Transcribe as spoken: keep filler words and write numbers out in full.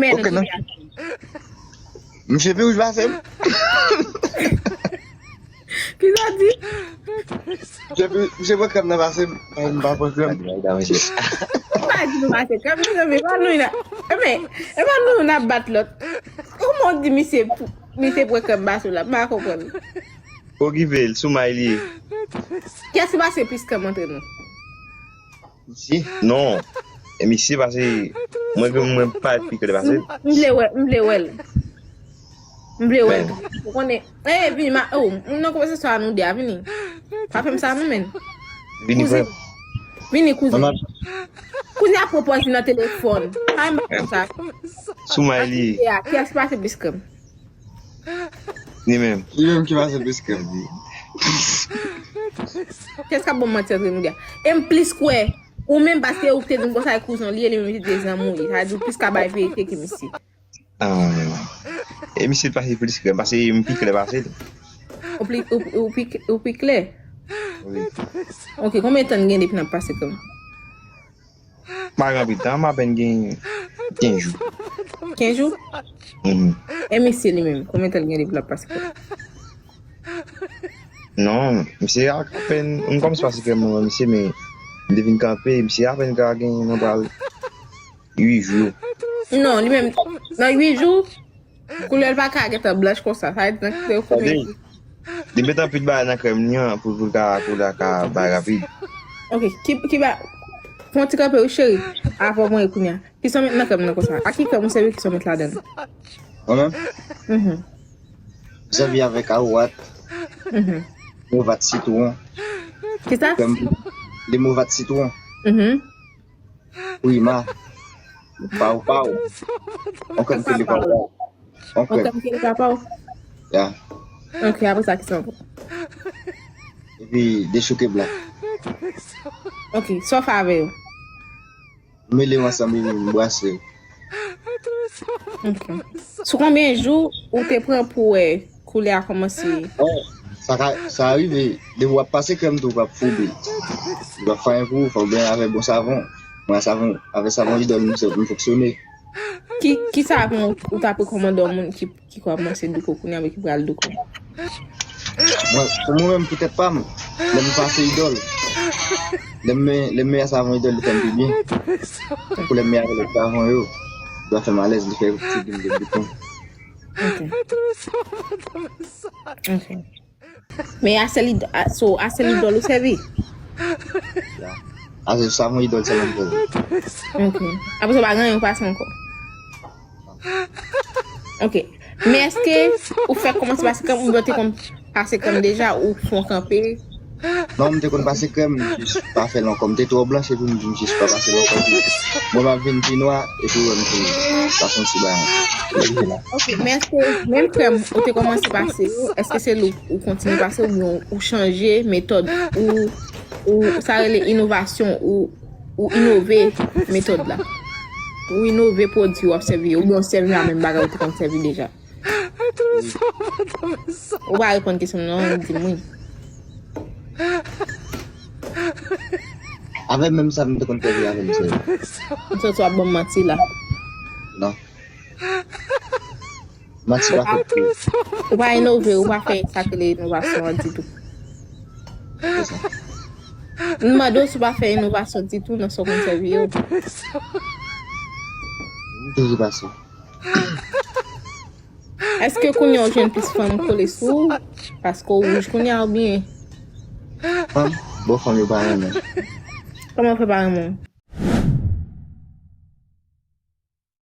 Men nou Ok, non. Kite. Misye pi wouj pase m. Kisa w di? Misye pi, misye pran krèm nan pase m. Mwen, m pa pran krèm. Ou pa di nou pase krèm, mezanmi, e pa nou la. Men, e pa nou n ap bat lòt. Kòman w di misye, misye pran krèm pase w la? M pa konprann. Okipe l, sou may li ye. Kiyès ki pase plis krèm antre nou? Misye? Non. E misye pase, mwen, mwen pa pi klè pase l. M vle wè, m vle wè l. M vle wè l. Men. Ou konnen, eh, vini, ma, oh, m nan konvèsasyon a nou de a, vini. Pa fè m sa non, men. Vini Kouzen. Vini, kouzen. Kouzen ap pran pòz li nan telefòn. Pa m sa. Sou may li ye. Kiyès ki pase plis krèm? Li menm. Li menm ki pase plis krèm li. Kiyès k ap ban m manti antre nou de a? E m plis kwè ou menm, paske ou te di m konsa e kouzen li ye, li menm li te zanmi w li. Sa vle di ou plis ka bay verite ke misye. Ah, e misye pase plis krèm, paske m pi klè pase l. Ou pli, ou, ou pi, ou pi klè? Wi. Ok, konbyen tan n gen depi n ap pase krèm? Pa gen anpil tan, m apèn gen kenz jou. Kenz jou? Mhm. E misye li menm, konbyen tan l gen depi l ap pase krèm? Non, misye a apèn, m kòmanse pase krèm mwen, misye, men m te vin kanpe, misye apèn ka gen nan pral uit jou. Non, li menm, nan uit jou, koulè l pa ka gentan blanch konsa. Sa vle di nan kite yo koupe. Tande, li met anpil bagay nan krèm li an pou, pou l ka, pou l ka bay rapid. Ok, ki, ki ba, fè yon ti kanpe wi cheri, avan mwen kounye a. Kisa w met nan krèm nan konsa? A ki krèm ou sèvi, kisa w met ladan l? Mwen menm? Mhm. M sèvi avèk awat, mhm, limovat sitwon. Kisa? Krèm limovat sitwon. Mhm. Prima. Paw paw. On krèm ki li paw paw. On krèm. On krèm ki li paw paw? Ya. Ok, apre sa, kisa ankò? Epi dechouke blan. Ok, sa w fè avè yo? M mele yo ansanm epi m brase yo. Ok. Sou konbyen jou ou te pran pou wè koulè a kòmanse? Bon, sa ka, sa rive, depi w ap pase krèm tou, w ap foube. Li p ap fè anyen pou ou, fò w byen avè bon savon. Mwen, savon, avè savon Idòl, m, m fonksyone. Ki, ki savon ou t ap rekòmande yon moun ki ki kòmanse douko kounye a, men ki pral douko? Mwen, pou mwen menm, pou tèt pa m, lè m pase Idòl, lè m, lè m mete savon Idòl, li fè m pi byen. Tankou lè m mete avèk lòt savon yo, li pa fè m alèz, li fè figi m vin douko. Ok. Ok. Men a sèl Id-, a, so, a sèl Idòl ou sèvi? Ya. A sèl savon Idòl sèlman m sèvi. Ok. Apre sa, ou pa gen anyen ou pase ankò? Ok. Men èske ou fèk kòmanse pase krèm oubyen ou te konn pase krèm deja ou fè w kanpe? Non, m te konn pase krèm, m jis pa fè l ankò. M te twò blanch epi m di m jis pa pase l ankò. Mwen m ap vin pi nwa epi ou wè m tou pase yon ti bagay. Ok, men èske menm krèm ou te kòmanse pase yo, èske se l ou, ou kontinye pase oubyen ou, ou chanje metòd ou, ou sa rele inovasyon ou, ou inove metòd la? Ou inove pwodui w ap sèvi yo, oubyen w sèvi a menm bagay ou te konn sèvi deja? Ou pa reponn kesyon m non, di m wi. Avè menm sa m te konn sèvi avè m sèvi. M santi w ap ban m manti la. Non. Manti pa fèt pou ou. Ou pa inove, ou pa fè sa k rele inovasyon an ditou. Se sa. M mande w si w pa fè inovasyon ditou nan sa w konn sèvi yo. M toujou pase. Èske kounye a w jwenn plis fanm kole sou ou? Paske w wouj kounye a oubyen? Fanm? Bon, fanm yo pa renmen. Kòman w fè pa renmen w?